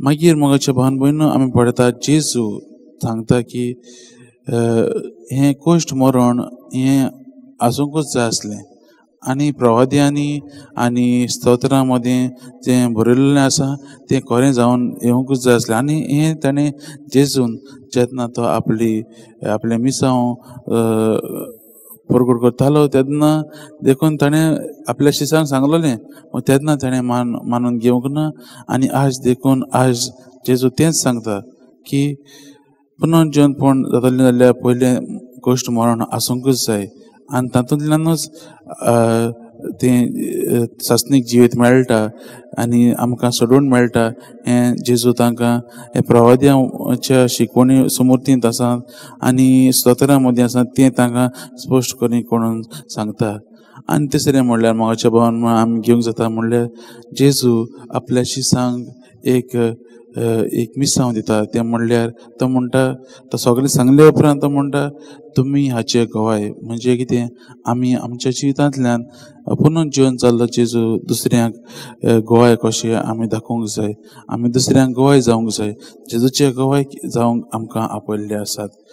मागीर मोगाच्या भावन भयणो आमी पळयता जेजू सांगता की हें कश्ट मरण हें आसूंकूच जाय आसलें आनी प्रवाद्यांनी आनी स्तोत्रां मदीं जें बरयल्लें आसा तें खरें जावन येवंकूच जाय आसलें. आनी हें ताणें जेजून जेन्ना तो आपली आपलें मिसांव परगट करतालो तेन्ना देखून ताणें आपल्या शिसांक सांगलेलें, तेन्ना ताणें मानून घेवंक ना. आनी आज देखून आज जेजू तेंच सांगता की पुनर्जीवनपण जातलें जाल्यार पयलें कश्ट मरण आसूंकूच जाय आनी तातूंतल्यानूच तें सासणीक जिवीत मेळटा आनी आमकां सोडून मेळटा. हें जेजू तांकां हे प्रवाद्यांच्या शिकवणी समूर्तींत आसा आनी स्तोत्रां मदीं आसा तें तांकां स्पश्ट करून करून सांगता. आनी तिसरें म्हणल्यार मोगाच्या भावान आमी घेवंक जाता म्हणल्यार जेजू आपल्या शिसांक एक मिसांव दिता. तें म्हणल्यार तो म्हणटा, तो सगळें सांगले उपरांत तो म्हणटा तुमी हाचे गवाय. म्हणजे कितें, आमी आमच्या जिवितांतल्यान पुनर्जीवन जाल्लो जेजू दुसऱ्यांक गवाय कशें आमी दाखोवंक जाय, आमी दुसऱ्यांक गवाय जावंक जाय, जेजूचे गवाय जावंक आमकां आपयल्ले आसात.